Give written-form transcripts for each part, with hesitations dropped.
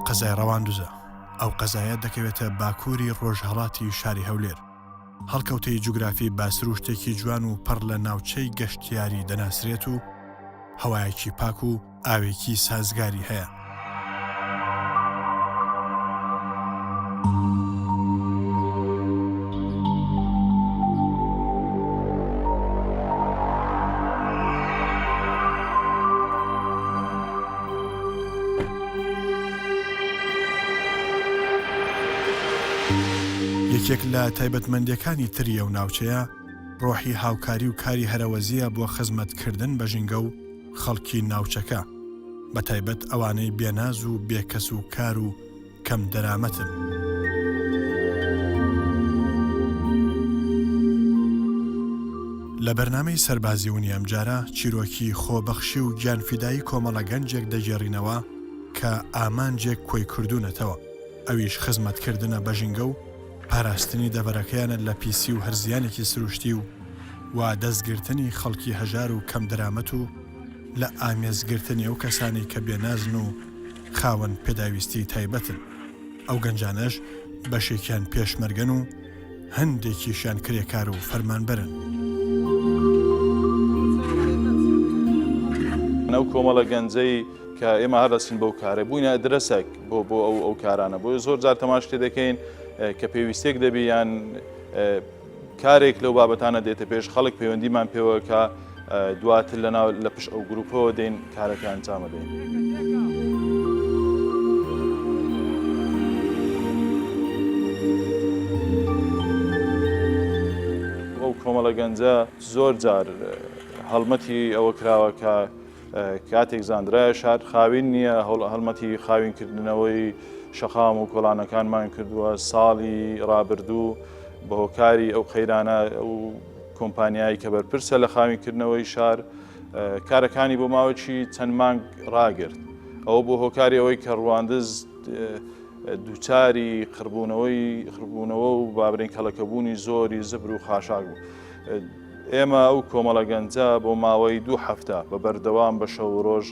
قەزای ڕەواندزە، ئەو قەزایە دەکەوێتە باکووری ڕۆژهەڵاتی شاری هەولێر. هەڵکەوتەی جوگرافی بە سرووشتێکی جوان و پڕ لە ناوچەی گەشتیاری دەناسرێت و هەوایەکی پاک و ئاوێکی سازگاری هەیە. یەکێک لە تایبەتمەندییەکانی تری ئەو ناوچەیە، ڕۆحی هاوکاری و کاری هەرەوەزییە بۆ خزمەتکردن بە ژینگە و خەڵکی ناوچەکە، بەتایبەت ئەوانەی بێناز و بێکەس و کار و کەم دەرامەتن. لە بەرنامەی سەربازی ونی ئەمجارە چیرۆکی خۆبەخشی و گیانفیدایی کۆمەڵە گەنجێک دەگێڕینەوە کە ئامانجێک کۆی کردوونەتەوە ئەویش خزمەتکردنە بە ژینگە و پاراستنی دەڤەرەکەیانە لە پیسی و هەر زیانێکی سروشتی و و دەستگرتنی خەڵکی هەژار و کەمدەرامەت و لە ئامێزگرتنی ئەو کەسانەی کە بێنازن و خاوەن پێداویستی تایبەتن، ئەو گەنجانەش بەشێکیان پێشمەرگەن و هەندێکیشیان کرێکار و فەرمانبەرن. ئەو کۆمەڵە گەنجەی کە ئێمە هەر دەچین بەو کارە بووینە ئەدرەسێک بۆ بۆ ئەو ئەو کارانە بۆیە زۆر جار تەماش تێ دەکەین کە پێویستێک دەبی یان کارێک لەو بابەتانە دێتە پێش خەڵک پەیوەندیمان پێوە کە دواتر لەناو لە پشت ئەو گروپەوە دێن کارەکە ئەنجامە دەین. ئەو کۆمەڵە گەنجە زۆر جار هەڵمەتی ئەوە کراوە کە کاتێک زانرایە شار خاوین نییە، هەڵمەتی خاوینکردنەوەی شەقام و کۆڵانەکانمان کردووە، ساڵی ڕابردوو بە هۆکاری ئەو قەیرانە ئەو کۆمپانیایی کە بەرپرسە لە خاوینکردنەوەی شار کارەکانی بۆ ماوەی چەند مانگ ڕاگرت. ئەوە بۆ هۆکاری ئەوەی کە ڕواندز دووچاری قڕبوونەوەی قڕبوونەوە و بابرین کەڵەکەبوونی زۆری زبر و خاشاک بوو. ئێمە ئەو کۆمەڵە گەنجە بۆ ماوەی دوو هەفتە بە بەردەوام بە شەو و ڕۆژ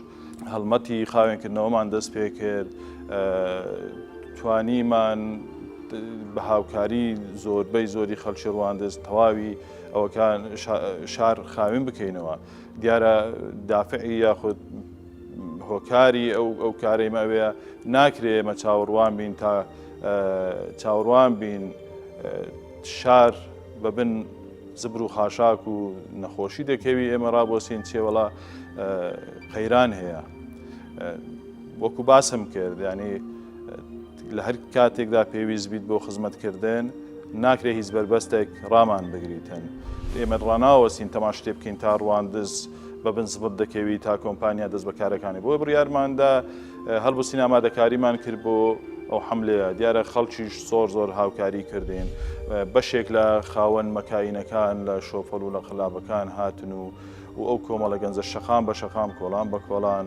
هەڵمەتی خاوێنکردنەوەمان دەست پێ کرد، توانیمان بە هاوکاری زۆربەی زۆری خەڵکی ڕواندز تەواوی ئەوەکان شار خاوێن بکەینەوە. دیارە دافعی یاخود هۆکاری ئەو ئەو کارەی مەوەیە ناکرێ ئێمە چاوەڕوان بین تا چاوەڕوان بین شار بە بن زبر و خاشاک و نەخۆشی دەکەوی ئێمە ڕابۆسین چێوەڵا قەیران هەیە وەکو باسم کرد ینی لە هەر کاتێکدا پێویست بیت بۆ خزمەتکردن ناکرێ هیچ بەربەستێک ڕامان بگریتن ئێمە ڕناوەسین تەماش شتێ بکەین تا ڕواندز بە بن زبر دەکەوی تا کۆمپانیا دەست بە کارەکانی بۆ بڕیارماندا هەڵبستین ئامادەکاریمان کرد بۆ ئەو حەملەیە، دیارە خەڵکیش زۆر زۆر هاوکاری کردین، بەشێک لە خاوەن مەکاینەکان لە شۆفەڵ و لە قەلابەکان هاتن و و ئەو کۆمەڵە گەنجە شەقام بە شەقام کۆڵان بە کۆڵان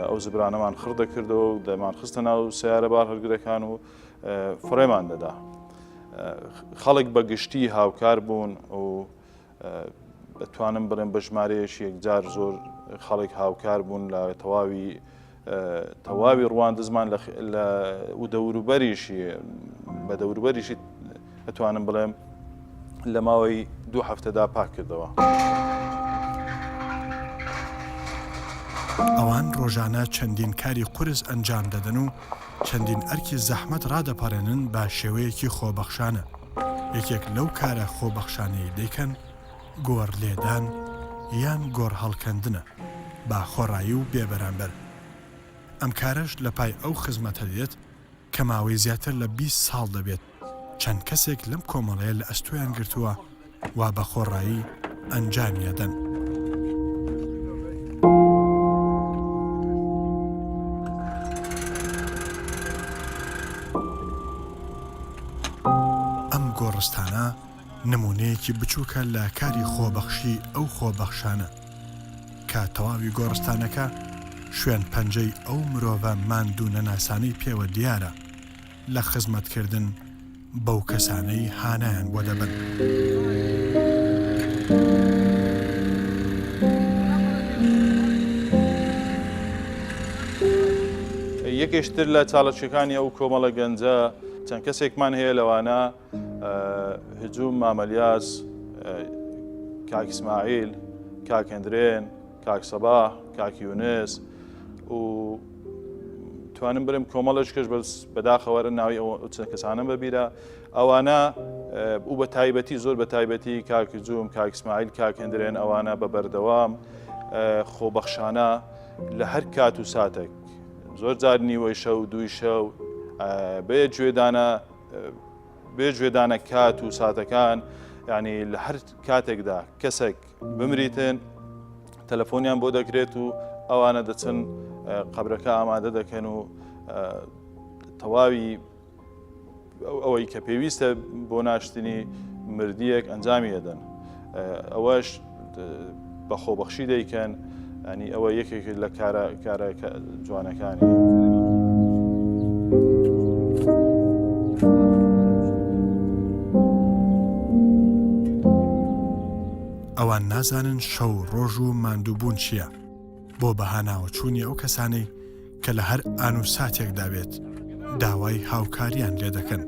ئەو زبرانەمان خڕ دەکردەوە و دەمان خستە ناو سیارە بارهەڵگرەکان و فڕێمان دەدا. خەڵک بە گشتی هاوکار بوون و دەتوانم بڵێم بە ژمارەیەکی یەکجار زۆر خەڵک هاوکار بوون لە تەواوی تەواوی ڕواندزمان لە و دەوروبەریشی بە دەوروبەریشی ئەتوانم بڵێم لە ماوەی دوو هەفتەدا پاک کردەوە. ئەوان ڕۆژانە چەندین کاری قورس ئەنجام دەدەن و چەندین ئەرکی زەحمەت ڕادەپەڕێنن بە شێوەیەکی خۆبەخشانە. یەکێک لەو کارە خۆبەخشانەی دەیکەن گۆڕ لێدان یان گۆڕ هەڵکەندنە بە خۆڕایی و بێ بەرامبەر. ئەم کارەش لە پای ئەو خزمەتە دێت کە ماوەی زیاتر لە 20 ساڵ دەبێت چەند کەسێک لەم کۆمەڵەیە لە ئەستۆیان گرتووە و بە خۆڕایی ئەنجامی ئەدەن. ئەم گۆڕستانە نموونەیەکی بچووکە لە کاری خۆبەخشی ئەو خۆبەخشانە، کە تەواوی گۆڕستانەکە شوێن پەنجەی ئەو مرۆڤە ماندوونەناسانەی پێوە دیارە لە خزمەتکردن بەو کەسانەی هانایان بۆ دەبەن. یەکێش تر لە چاڵەکیەکانی ئەو کۆمەڵە گەنجە چەند کەسێکمان هەیە لەوانە هجوم مامەلیاس کاک ئیسماعیل کاک هەندرێن کاک سەباح کاک یونس و توانم برم کۆمەڵش کەش بەس بەداخەوەرە ناوی ئەو چەند کەسانم بەبیرە ئەوانە و بە تایبەتی زۆر بە تایبەتی کاک جوم کاک ئیسماعیل کاک هەندرێن ئەوانە بە بەردەوام خۆبەخشانە لە هەر کات و ساتێک زۆر جار نیوەی شەو دووی شەو بێ گوێدانە بێ گوێدانە کات و ساتەکان ینی لە هەر کاتێکدا کەسێک بمریتن تەلەفۆنیان بۆ دەکرێت و ئەوانە دەچن قەبرەکە ئامادە دەکەن و تەواوی ئەوەی کە پێویستە بۆ ناشتنی مردیەک ئەنجامی ئەدەن ئەوەش بە خۆبەخشی دەیکەن ئەنی ئەوە یەکێک لە کارە کارە جوانەکانی. ئەوان نازانن شەو ڕۆژ و ماندووبوون چییە بۆ بەهاناوەچوونی ئەو کەسانەی کە لە هەر ئان و ساتێکدا بێت داوای هاوکاریان لێدەکەن.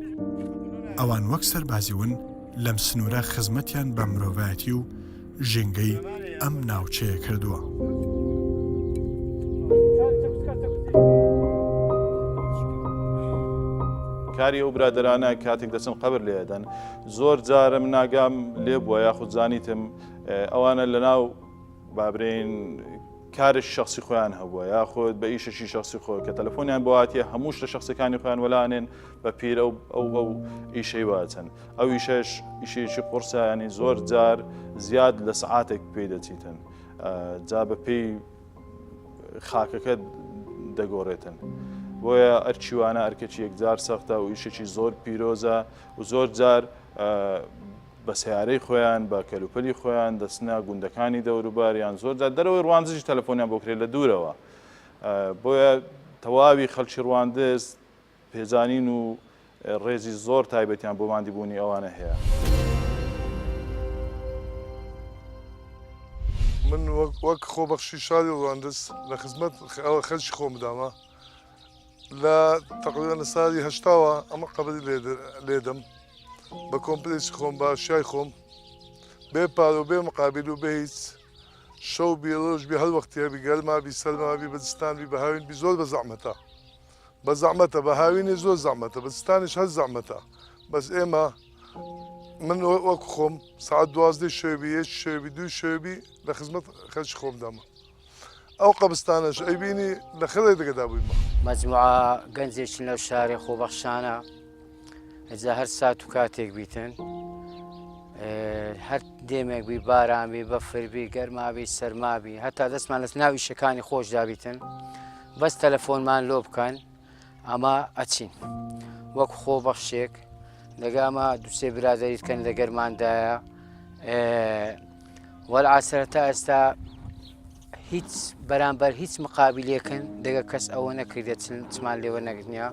ئەوان وەک سەربازی ون لەم سنوورە خزمەتیان بە مرۆڤایەتی و ژینگەی ئەم ناوچەیە کردووە. کاری ئەو برادەرانە کاتێک دەچن قەبر لێدەن زۆر جارم ناگام لێ بووە یاخود زانیتم ئەوانە لەناو بابرێین کارێکی شخصی خۆیان هەبووە یاخود بە ئیشێکی شخصی خۆ کە تەلەفۆنیان بۆ هاتیە هەمووش لە شخصەکانی خۆیان وەلانێن بە پیر ئەو ئەو ئەو ئیشەی واچن ئەو ئیشەش ئیشێکی قورسە ینی زۆر جار زیاد لە سعاتێک پێی دەچیتن جا بە پێی خاکەکە دەگۆڕێتن بۆیە ئەرچیوانە ئەرکەکی یەکجار سەختە و ئیشێکی زۆر پیرۆزە و زۆر جار بە سەیارەی خۆیان، بە کەلوپەلی خۆیان دەچنە گوندەکانی دەوروبەر یان زۆر جار دەرەوەی ڕواندزیش تەلەفۆنیان بۆ کرێت لە دوورەوە. بۆیە تەواوی خەڵکی ڕواندز پێزانین و ڕێزی زۆر تایبەتیان بۆ ماندیبوونی ئەوانە هەیە. من وەک خۆبەخشی شاری ڕواندز لە خزمەت خەلکی خۆمدامە لە تەقریبەن لە سالی هەشتاوە ئەمە قەبری لێدەم بە کۆمپلێکی خۆم بە شای خۆم بێ پارە و بێ مقابل و بێ هیچ شەو بی ڕۆژ بی هەر وەختی هەبی گەرما بی سەرما بی بە زستان بی بە هاوین بی زۆر بە زەحمەتە بە زەحمەتە بە هاوینێ زۆر زەحمەتە بە زستانیش هەر زەحمەتە بەس ئێمە من وەک خۆم ساعت دوازدەی شەوی یەک شەوی دوو شەوی لە خزمەت خەرکی خۆم دامە ئەو قەبرستانەش ئەیبینی لە خەرێک دەگەدا بوویمە. مەجموعە گەنجێکین لەو شارێ خۆبەخشانە ئەجا هەر سات و کاتێک بیتن هەر دێمێک بی باران بی بەفر بی گەرما بی سەرما بی هەتا دەستمان لە ناو ئیشەکانی خۆشدا بیتن بەس تەلەفۆنمان لۆ بکەن ئەمە ئەچین وەک خۆبەخشێک لەگە ئەمە دوسێ برادری کەن لە گەرماندایە وەلعاسرە تا ئێستا هیچ بەرامبەر هیچ مقابلێکن دەگە کەس ئەوە نەکردێت چمان لێوە نەگرنیە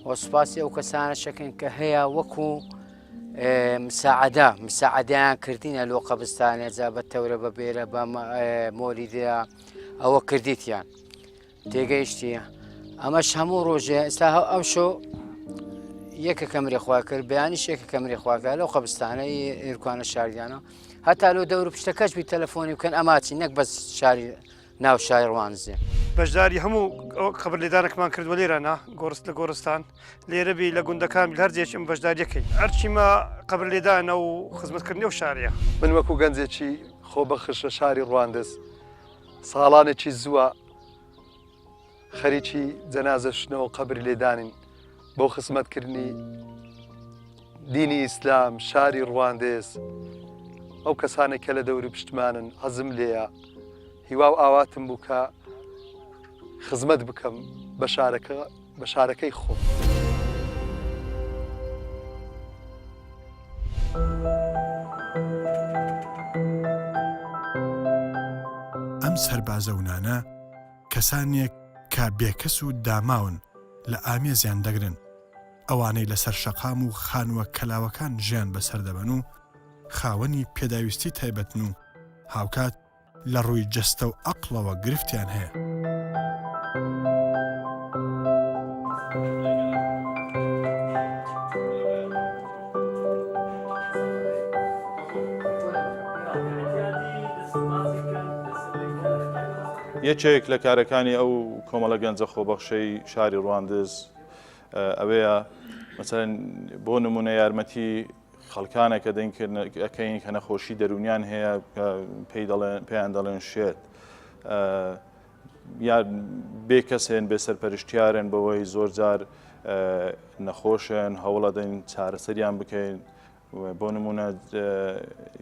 و سوپاسی ئەو کەسانە شەکەن کە هەیە وەکو مساعدە مساعدەیان کردینە لۆ قەبستانێ جا بە تەورە بە بێرە بە مۆلیدە ئەوە کردیتیان تێگەیشتی ئەمەش هەموو ڕۆژێ ئێستا ئەو شۆ یەکە کەمری خوا کرد بەیانی شێکە کەمری خواکە لەو قەبستانەی ئێرکانە شاریانە هەتا لۆ دەور پشتەکەش بی تەلەفۆنی بکەن ئەماچی نەک بەس شاری ناو شاری ڕوانزێ. بەشداری هەموو قەبر لێدانەکمان کردوە لێرە نا گۆڕست لە گۆڕستان لێرە بی لە گوندەکان بی هەر جێکی ئەم بەشداریەکەی ئەرچیمە قەبر لێدانە و خزمەتکردنی ئەو شارەیە. من وەکو گەنجێکی خۆبەخش لە شاری ڕواندز ساڵانێکی زووە خەریکی جەنازە شتنەوە قەبر لێدانین بۆ خزمەتکردنی دینی ئیسلام شاری ڕواندێز ئەو کەسانێک کە لە دەوری پشتمانن حەزم لێیە هیوا و ئاواتم بوو کە خزمەت بکەم بە شارەکە بە شارەکەی خۆم. ئەم سەربازە ونانە کەسانێک کە بێکەس و داماون لە ئامێزیان دەگرن، ئەوانەی لەسەر شەقام و خانووە کەلاوەکان ژیان بەسەر دەبەن و خاوەنی پێداویستی تایبەتن و هاوکات لە ڕووی جەستە و عەقڵەوە گرفتیان هەیە. یەکێک لە کارەکانی ئەو کۆمەڵە گەنجە خۆبەخشەی شاری ڕواندز ئەوەیە مەسەلەن بۆ نمونە یارمەتی خەڵکانێکە دەین ئەەکەین کە نەخۆشی دەرونیان هەیە کە پێی دەڵێن پێیان دەڵێن شێت یا بێ کەسێن بێ سەرپەرشتیارن بەوەی زۆر جار نەخۆشن هەوڵەدەین چارەسەریان بکەین بۆ نمونە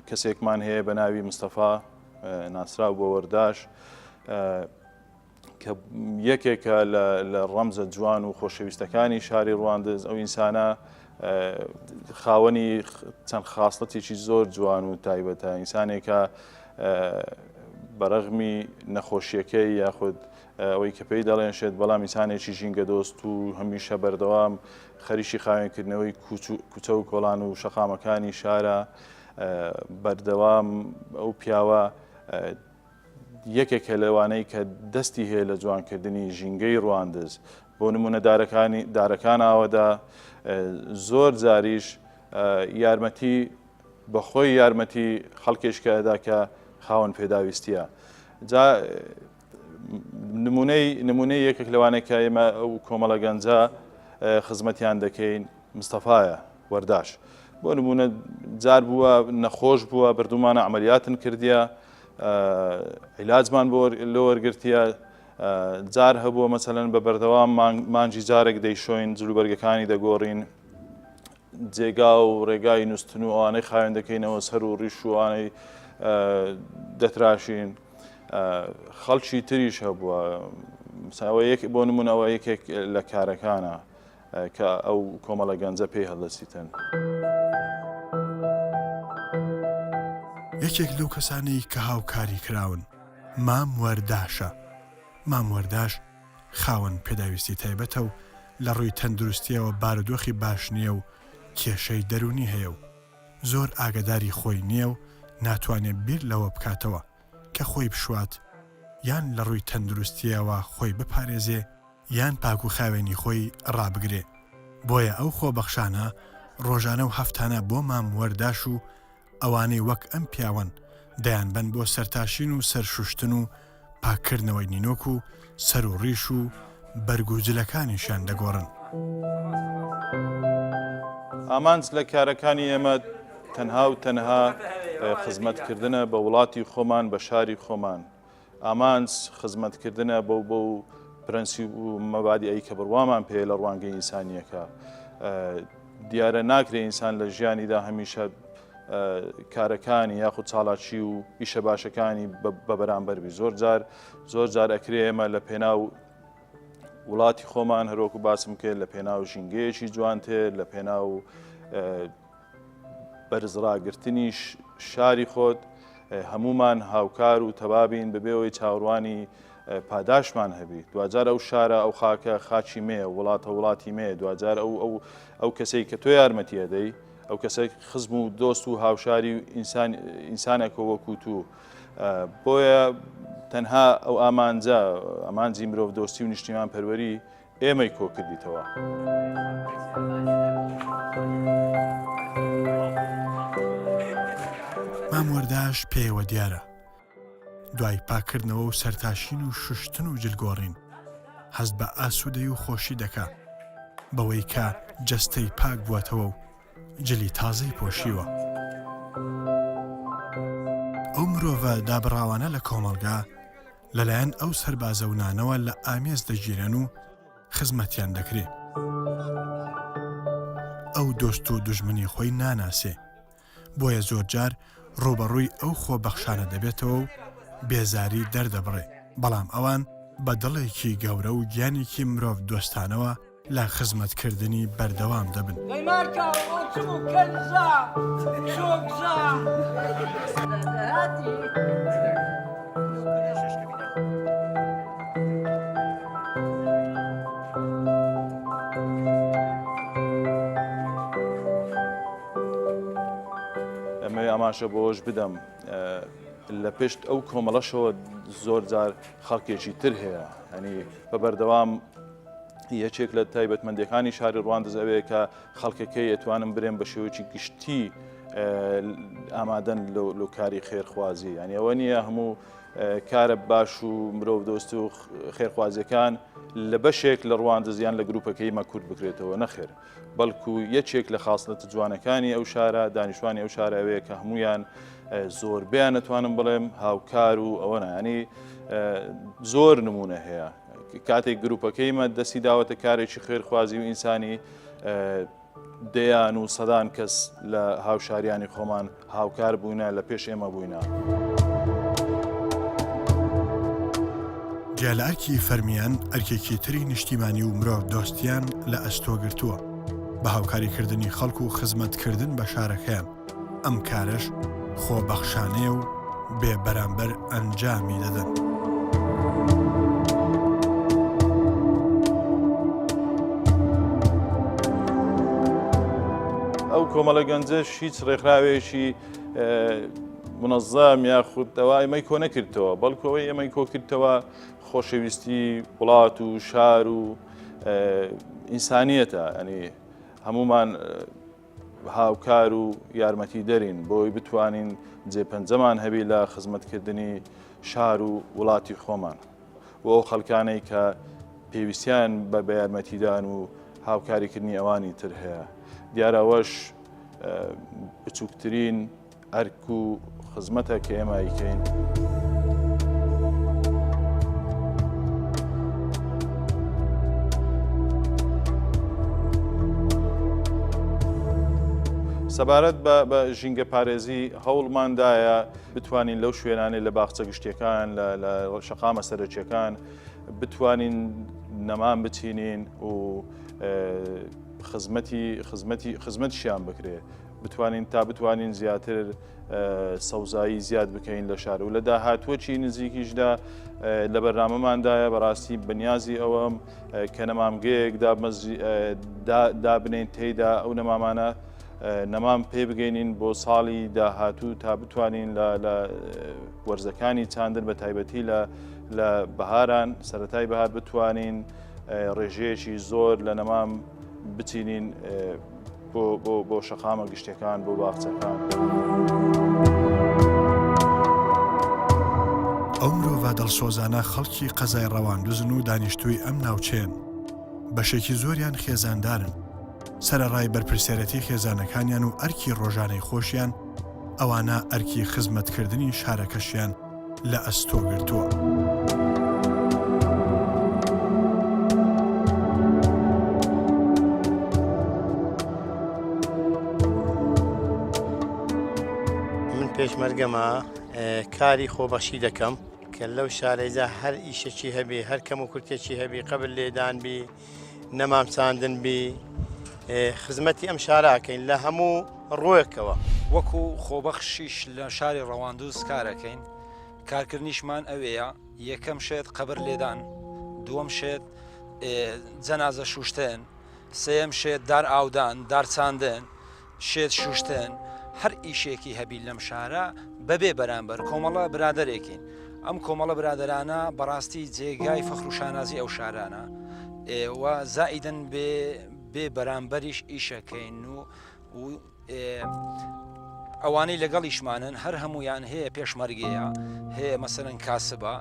کەسێکمان هەیە بە ناوی مستەفا ناسراو بۆ وەرداش کە یەکێکە لە ڕەمزە جوان و خۆشەویستەکانی شاری ڕواندز ئەو ئینسانە خاوەنی چەند خاستێکی زۆر جوان و تایبەتە ئینسانێکە بەرەغمی نەخۆشیەکەی یاخود ئەوەی کە پێی دەڵێن شێت بەڵام ئینسانێکی ژینگە دۆست و هەمیشە بەردەوام خەریکی خاوێنکردنەوەی کوچە و کۆڵان و شەقامەکانی شارە بەردەوام ئەو پیاوە یەکێکە لەوانەی کە دەستی هەیە لە جوانکردنی ژینگەی ڕواندز بۆ نمونە دارەکانی دارەکان ئاوەدا زۆر جاریش یارمەتی بەخۆی یارمەتی خەڵکێش کە ئەدا کە خاوەن پێداویستیە جا نمونەی نمونەی یەکێک لەوانەیە کە ئێمە ئەو کۆمەڵە گەنجە خزمەتیان دەکەین مستەفایە وەرداش بۆ نمونە جار بووە نەخۆش بووە بردومانە عملیاتن کردیە عیلاجمان بۆ لۆ وەرگرتیە جار هەبووە مەسەلەن بە بەردەوام مانگی جارێک دەیشۆین جلوبەرگەکانی دەگۆڕین جێگا و ڕێگای نووسن و ئەوانەی خاوێن دەکەینەوە سەر و ڕیش و ئەوانەی دەتراشین خەڵکی تریش هەبووە ساوە یەک بۆ نمونەوە یەکێک لە کارەکانە کە ئەو کۆمەڵە گەنجە پێی هەڵدەسیتن. یەکێک لەو کەسانەی کە هاوکاری کراون، مام وەرداشە. مام وەرداش خاوەن پێداویستی تایبەتە و لە ڕووی تەندروستییەوە بارودۆخی باش نییە و کێشەی دەروونی هەیە و زۆر ئاگەداری خۆی نییە و ناتوانێ بیر لەوە بکاتەوە کە خۆی بشوات یان لە ڕووی تەندروستییەوە خۆی بپارێزێ یان پاک و خاوێنی خۆی ڕابگرێ، بۆیە ئەو خۆبەخشانە ڕۆژانە و هەفتانە بۆ مام وەرداش و ئەوانەی وەک ئەم پیاوەن دەیانبەن بۆ سەرتاشین و سەرشوشتن و پاککردنەوەی نینۆک و سەر و ڕیش و بەرگ و جلەکانیشیان دەگۆڕن. ئامانج لە کارەکانی ئێمە تەنها و تەنها خزمەتکردنە بە وڵاتی خۆمان بە شاری خۆمان. ئامانج خزمەتکردنە بەو بەو پرەنسیپ و مەبادیئەی کە بڕوامان پێیە لە ڕوانگەی ئینسانیەکە. دیارە ناکرێ ئینسان لە ژیانیدا هەمیشە کارەکانی یاخود چاڵاکی و ئیشە باشەکانی بە بەرامبەر بی زۆر جار زۆر جار ئەکرێ ئێمە لە پێناو وڵاتی خۆمان هەروەکو باسم کرد لە پێناو ژینگەیەکی جوانتر لە پێناو بەرزڕاگرتنی شاری خۆت هەمومان هاوکار و تەبابین بەبێەوەی چاوەڕوانی پاداشمان هەبی دواجار ئەو شارە ئەو خاکە خاچی مێ وڵاتە وڵاتی مێ دواجار ئەو ئەو ئەو کەسێک کە تۆ یارمەتی ئەدەی ئەو کەسێک خزم و دۆست و هاوشاری و ئینسان ئینسانێکە وەکو تو بۆیە تەنها ئەو ئامانجە ئامانجی مرۆڤ دۆستی و نیشتیمان پەروەری ئێمەی کۆکردیتەوە. مام وەرداش پێیەوە دیارە دوای پاککردنەوە و سەرتاشین و شوشتن و جلگۆڕین هەست بە ئاسوودەی و خۆشی دەکا بەوەی کە جەستەی پاک بووەتەوە و جلی تازەی پۆشیوە. ئەو مرۆڤە دابڕاوانە لە کۆمەڵگا لەلایەن ئەو سەربازە ونانەوە لە ئامێز دەگیرێن و خزمەتیان دەکرێ. ئەو دۆست و دوژمنی خۆی ناناسێ، بۆیە زۆرجار ڕووبەڕووی ئەو خۆبەخشانە دەبێتەوە و بێزاری دەردەبڕێ، بەڵام ئەوان بە دڵێکی گەورە و گیانێکی مرۆڤدۆستانەوە لە خزمەتکردنی بەردەوام دەبن. ئەمەوێ ئاماژە بەوەش بدەم لە پشت ئەو کۆمەڵەشەوە زۆر جار خەڵکێکی تر هەیە هەنی بە بەردەوام یەکێک لە تایبەتمەندیەکانی شاری ڕواندز ئەوەیە کە خەڵکەکەی ئەتوانم برێم بە شێوەیەکی گشتی ئامادەن لۆ کاری خێرخوازی یانی ئەوە نییە هەموو کارە باش و مرۆڤ دۆست و خێرخوازیەکان لە بەشێک لە ڕواندز یان لە گروپەکەی مە کورت بکرێتەوە نەخێر بەڵکو یەکێک لە خاصلەتە جوانەکانی ئەو شارە دانیشتوانی ئەو شارە ئەوەیە کە هەمویان زۆربیان نەتوانم بڵێم هاوکار و ئەوە نانی زۆر نمونە هەیە کاتێک گروپەکەیمە دەستی داوەتە کارێکی خێرخوازی و ئینسانی دەیان و سەدان کەس لە هاوشاریانی خۆمان هاوکار بووینە لە پێش ئێمە بووینە. جیا لە ئەرکی فەرمییان، ئەرکێکی تری نیشتیمانی و مرۆڤدۆستییان لە ئەستۆ گرتووە، بە هاوکاریکردنی خەڵک و خزمەتکردن بە شارەکەیان. ئەم کارەش خۆبەخشانەیە و بێ بەرامبەر ئەنجامی دەدەن. ئەو کۆمەڵە گەنجەش هیچ ڕێکخراوێکی منەزەم یاخود ئەوە ئێمەی کۆ نەکردەوە بەڵکو ئەوەی ئێمەی کۆکردەوە خۆشەویستی وڵات و شار و ئینسانیەتە ئەنی هەمومان هاوکار و یارمەتیدەرین بۆی بتوانین جێ پەنجەمان هەبی لە خزمەتکردنی شار و وڵاتی خۆمان و ئەو خەڵکانەی کە پێویستیان بە بە یارمەتیدان و هاوکاریکردنی ئەوانی تر هەیە دیارە ئەوەش بچووکترین ئەرک و خزمەتە کە ئێمە ئەیکەین. سەبارەت بە ژینگە پارێزی هەوڵماندایە بتوانین لەو شوێنانەی لە باخچە گشتیەکان لە شەقامە سەرەکیەکان بتوانین نەمام بچینین و خزمەتی خزمەتی خزمەتشیان بکرێ بتوانین تا بتوانین زیاتر سەوزایی زیاد بکەین لە شار و لە داهاتوەکی نزیکیشدا لە بەرنامەماندایە بەڕاستی بەنیازی ئەوەم کە نەمامگەیەک دابنین تێیدا ئەو نەمامانە نەمام پێ بگەینین بۆ ساڵی داهاتوو تا بتوانین لە وەرزەکانی چاندن بە تایبەتی لە لە بەهاران سەتای بەهار بتوانین ڕێژەیەکی زۆر لە نەمام بچینین بۆ بۆ بۆ شەقامە گشتیەکان بۆ باخچەکان. ئەو مرۆڤە دڵسۆزانە خەڵکی قەزای ڕەواندزن و دانیشتووی ئەم ناوچەیەن، بەشێکی زۆریان خێزاندارن، سەرەڕای بەرپرسیارێتی خێزانەکانیان و ئەرکی ڕۆژانەی خۆشیان، ئەوانە ئەرکی خزمەتکردنی شارەکەشیان لە ئەستۆ گرتووە. من پێشمەرگەمە کاری خۆبەخشی دەکەم کە لەو شارەیدا هەر ئیشەکی هەبێ هەر کەم و کورتێکی هەبی قەبر لێدان بی نەمام چاندن بی خزمەتی ئەم شاراکەین لە هەموو ڕووێکەوە. وەکو خۆبەخشیش لە شاری ڕەواندوز کارەکەین، کارکردنیشمان ئەوێیە، یەکەم شت قەبر لێدان، دووەم شت جەنازە شوشتن، سێیەم شت دار ئاودان، دار چاندن، شێت شوشتن، هەر ئیشێکی هەبی لەم شارە بەبێ بەرامبەر کۆمەڵە برادەرێکین. ئەم کۆمەڵە برادەرانە بەڕاستی جێگای فەخر و شانازی ئەو شارانە و زائیدەن بێ بێ بەرامبەریش ئیشەکەین و و ئەوانەی لەگەڵیشمانن هەر هەمویان هەیە پێشمەرگەیە هەیە مەسەرەن کاسبە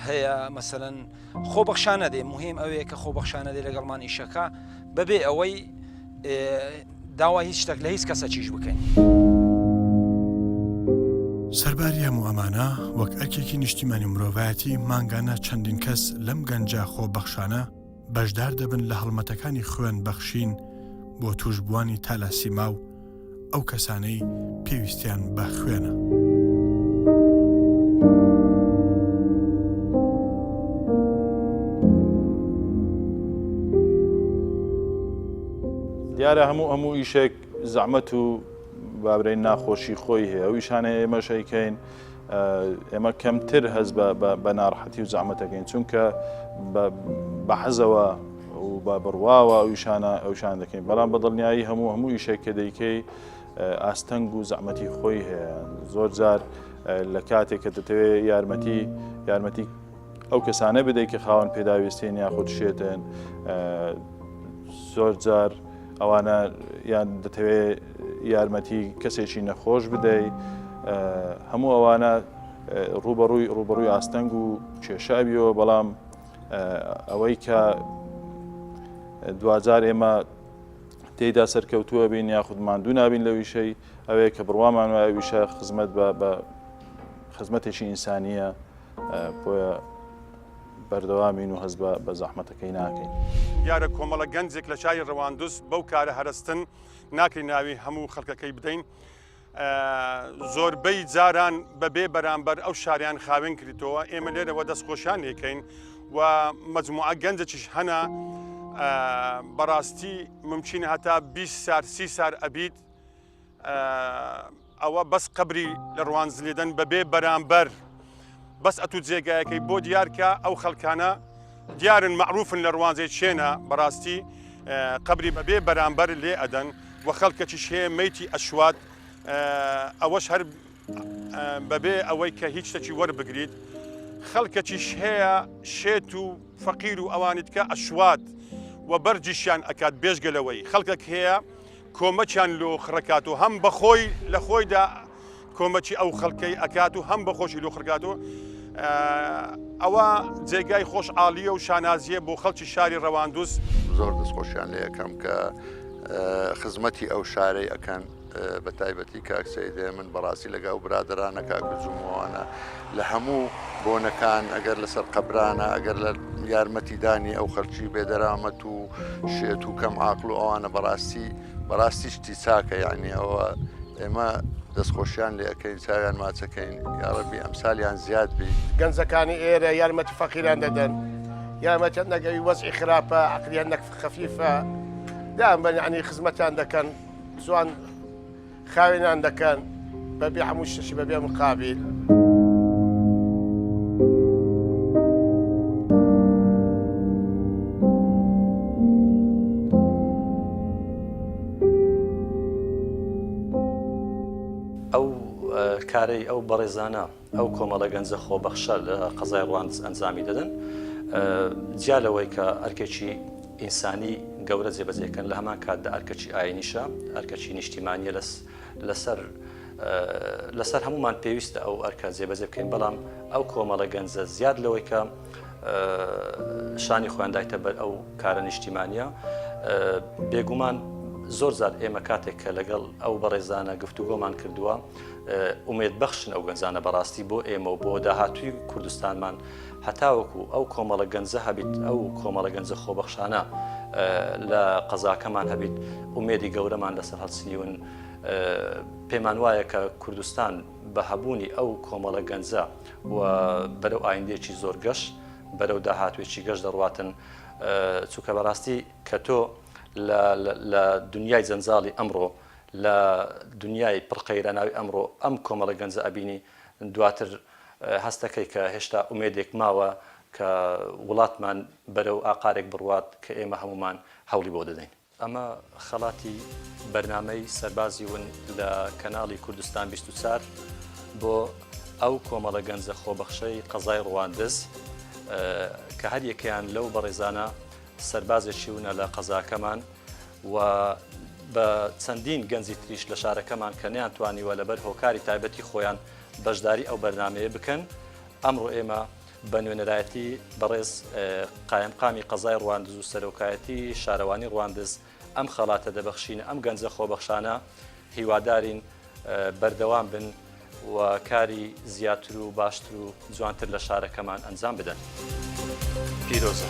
هەیە مەسەرەن خۆبەخشانە دێ مهم ئەوەیە کە خۆبەخشانە دێ لەگەڵمان ئیشەکە بەبێ ئەوەی داوا هیچ شتێک لە هیچ کەسە چیش بکەین. سەرباری هەموو ئەمانە، وەک ئەرکێکی نیشتیمانی و مرۆڤایەتی، مانگانە چەندین کەس لەم گەنجە خۆبەخشانە بەشدار دەبن لە هەڵمەتەکانی خوێن بەخشین بۆ تووشبووانی تالاسیما و ئەو کەسانەی پێویستیان بە خوێنە. دیارە هەموو هەموو ئیشێک زەحمەت و بابرەی ناخۆشی خۆی هەیە ئەو ئیشانە ئێمەش ئەیکەین ئێمە کەمتر هەست بە ناڕەحەتی و زەحمەتەکەین چونکە بە حەزەوە و بە بڕواوە ئەو ئیشانە ئەوشان دەکەین بەڵام بە دڵنیایی هەموو هەموو ئیشێک کە دەیکەی ئاستەنگ و زەحمەتی خۆی هەیە زۆر جار لە کاتێک کە دەتەوێت یارمەتی یارمەتی ئەو کەسانە بدەیت کە خاوەن پێداویستین یاخود شێتن زۆر جار. ئەوانە یان دەتەوێت یارمەتی کەسێکی نەخۆش بدەی هەموو ئەوانە ڕوبەڕووی ڕوبەڕووی ئاستەنگ و کێشە ئەبیەوە بەڵام ئەوەی کە دواجار ئێمە تێیدا سەرکەوتووە بین یاخود ماندوو نابین لەو ئیشەی ئەوەیە کە بڕوامان وایە ئەو ئیشە خزمەت بە بە خزمەتێکی ئینسانیە بۆیە بەردەوامین و هەست بە زەحمەتەکەی ناکەین. دیارە کۆمەڵە گەنجێک لە شاری ڕەواندز بەو کارە هەرستن، ناکرێ ناوی هەموو خەڵکەکەی بدەین، زۆربەی جاران بەبێ بەرامبەر ئەو شاریان خاوێن کردەوە ئێمە لێرەوە دەستخۆشیان لێکەین و مجموعە گەنجێکیش هەنە بەڕاستی ممکنە هەتا 20 سار سی سار ئەبیت ئەوە بەس قبری لە ڕوانزلێدەن بەبێ بەرامبەر بەس ئەتو جێگایەکەی بۆ دیارکە ئەو خەڵکانە دیارن مەعروفن لە ڕوانزێ چێنە بەڕاستی قەبری بەبێ بەرامبەر لێ ئەدەن و خەڵکەکیش هەیە مەیتی ئەشوات ئەوەش هەر بەبێ ئەوەی کە هیچ شتێکی وەربگریت خەڵکەکیش هەیە شێت و فەقیر و ئەوانی تکە ئەشوات و بەرجیشیان ئەکات بێژگە لەوەی خەڵکەک هەیە کۆمەکیان لۆ خڕەکات و هەم بەخۆی لە خۆیدا کۆمەکی ئەو خەڵکەی ئەکات و هەم بەخۆشی لۆ خڕکات و ئەوە جێگای خۆشحاڵیە و شانازیە بۆ خەڵکی شاری ڕەواندوز. زۆر دەستخۆشیان لێ ئەکەم کە خزمەتی ئەو شارەی ئەکەن بە تایبەتی کاک سەید هێمن بەڕاستی لەگە ئەو برادەرانە کاک جومەوانە لە هەموو بۆنەکان ئەگەر لەسەر قەبرانە ئەگەر لە یارمەتیدانی ئەو خەلکی بێدەرامەت و شێت و کەم عاقل و ئەوانە بەڕاستی بەڕاستی شتی چاکە یعنی ئەوە ئێمە دەستخۆشیان لێ ئەەکەین چاویان ماچەکەین یاڕەبی ئەمسالیان زیاد بی. گەنجەکانی ئێرە یارمەتی فەقیران دەدەن یارمەتیان نەگەوی وەزعی خراپە عەقلیان نەک خەفیفە دائما یعنی خزمەتیان دەکەن جوان خاوێنیان دەکەن بەبێ هەموو شتێکی بەبێ مقابیل. ئەو کارەی ئەو بەڕێزانە ئەو کۆمەڵە گەنجە خۆبەخشە لە قەزای ڕواندز ئەنجامی دەدەن جیا لەوەی کە ئەرکێکی ئینسانی گەورە جێبەجێکەن لە هەمان کاتدا ئەرکەکی ئاینیشە ئەرکەکی نیشتیمانیە لەسەر لەسەر هەمومان پێویستە ئەو ئەرکە جێبەجێ بکەین بەڵام ئەو کۆمەڵە گەنجە زیاد لەوەی کە شانی خۆیان دایتە بەر ئەو کارە نیشتیمانیە بێگومان زۆر جار ئێمە کاتێک کە لەگەڵ ئەو بەڕێزانە گفتوگۆمان کردووە ئومێد بەخشن ئەو گەنجانە بەڕاستی بۆ ئێمە و بۆ داهاتووی کوردستانمان هەتاوەکو ئەو کۆمەڵە گەنجە هەبیت ئەو کۆمەڵە گەنجە خۆبەخشانە لە قەزاکەمان هەبیت ئومێدی گەورەمان لەسەر هەڵچنیون پێمان وایە کە کوردستان بە هەبوونی ئەو کۆمەڵە گەنجە و بەرەو ئایندەیەکی زۆر گەش بەرەو داهاتوێکی گەش دەڕواتن چونکە بەڕاستی کە تۆ لە دنیای جەنجاڵی ئەمڕۆ لە دنیای پڕ قەیراناوی ئەمڕۆ ئەم کۆمەڵە گەنجە ئەبینی دواتر هەستەکەی کە هێشتا ئومێدێک ماوە کە وڵاتمان بەرەو ئاقارێک بڕوات کە ئێمە هەموومان هەوڵی بۆ دەدەین. ئەمە خەڵاتی بەرنامەی سەربازی ون لە کەناڵی کوردستان 24 بۆ ئەو کۆمەڵە گەنجە خۆبەخشەی قەزای ڕواندز کە هەر یەکەیان لەو بەڕێزانە سەربازێکی ونە لە قەزاکەمان و بە چەندین گەنجی تریش لە شارەکەمان کە نەیانتوانیوە لەبەر هۆکاری تایبەتی خۆیان بەشداری ئەو بەرنامەیە بکەن ئەمڕۆ ئێمە بە نوێنەرایەتی بەڕێز قایمقامی قەزای ڕواندز و سەرۆکایەتی شارەوانی ڕواندز ئەم خەڵاتە دەبەخشینە ئەم گەنجە خۆبەخشانە هیوادارین بەردەوام بن و کاری زیاتر و باشتر و جوانتر لە شارەکەمان ئەنجام بدەن. پیرۆزە.